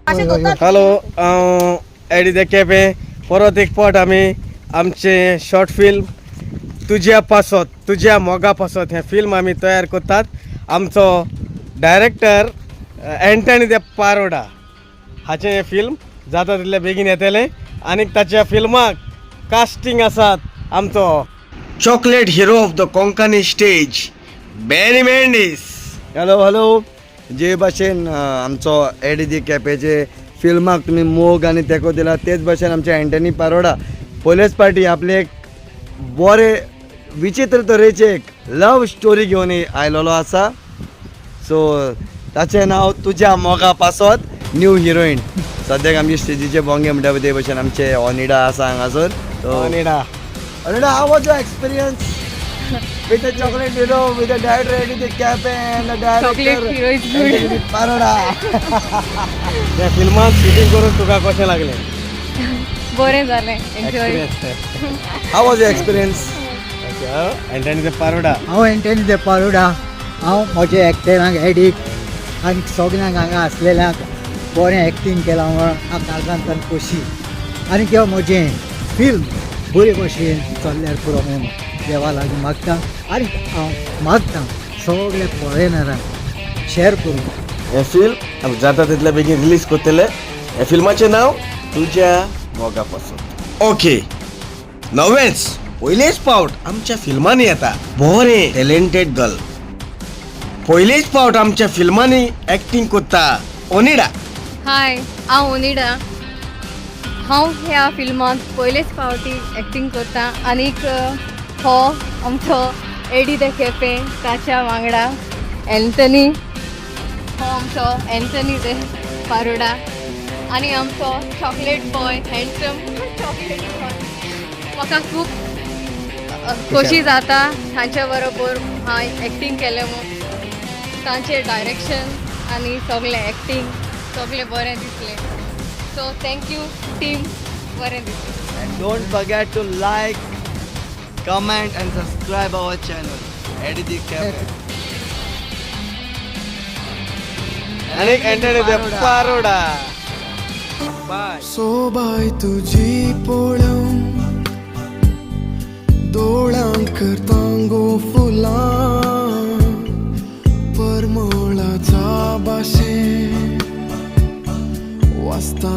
Hello, हांव AD the Quepem. परत एक फावट आमी आमचें शॉर्ट फिल्म तुज्या पासत तुज्या मोगा पासत हें फिल्म आमी तयार करतात. आमचो डायरेक्टर एंटनी दे पारोडा हाचें हें फिल्म जाता तितलें बेगीन येतलें. आनी ताच्या फिल्माक कास्टींग आसात आमचो chocolate hero of the Konkani stage Benny Mendis. Hello hello, जे भाशेन आमचो एडी दी केपेचे फिल्माक तुमी मोग आनी तेंको दिला, तेच भाशेन आमचे एंटनी पारोडा पयलेच पावटी आपले एक बरे विचित्र तरेचे एक लव स्टोरी घेवन आयलेलो आसा. सो ताचें नांव तुज्या मोगा पासत. न्यू हिरोईन सद्याक आमचे स्टेजीचे बोंगे म्हणटा ते भशेन आमचे ऑनिडा आसा हांगासर. So Onida. Onida, how was your experience with the chocolate hero, with the director Eddie the Cafe and the director Chocolate hero is good. Anthony Paroda? ह्या फिल्मांत शुटींग करून तुका कशें लागलें? बरें जालें, enjoy. Experience. How was your experience? Antony de Paroda. हांव Anthony दे पारोडा. हांव म्हज्या एक्टरांक एडीक आनी सगल्यांक हांगा आसलेल्यांक बरें एक्टींग केलां म्हणून हांव काळजांतल्यान खोशी आनी किंवा म्हजें फिल्म बरे भशेन चल्ल्यार पुरो म्हणून देवा लागीं मागता आनी हांव मागता सगळे फॉरेनरांक शेअर करूं. हें फिल्म आमी जाता तितले बेगीन रिलीज करतले. हे फिल्माचें नांव तुज्या मोगा पासून. ओके, नवेंच पयलेच फावट आमच्या फिल्मांनी येता बरें टॅलेंटेड गर्ल. पयलेच फावट आमच्या फिल्मांनी एक्टींग करता ओनिडा. हाय, हांव ओनिडा. हांव ह्या फिल्मांत पयलेच फावटी एक्टींग करता आनीक हो आमचो एडी the Quepem, ताच्या वांगडा एंथनी, हो आमचो एंथनी दे पारोडा आनी आमचो chocolate boy, handsome chocolate boy. म्हाका खूब खोशी जाता तांच्या बरोबर हांवें एक्टींग केलें म्हूण. तांचें डायरेक्शन आनी सगळें एक्टींग सगळें बरें दिसलें. सो thank you team, बरें दिसलें. And don't forget to like, comment and subscribe our channel Eddie the Cafe. आनी एंटनी दे पारोडा. बाय. सोबाय तुजी पळोवन दोळ्यांक करता गो फुलां, परमळाच्या भाशेन वाचता.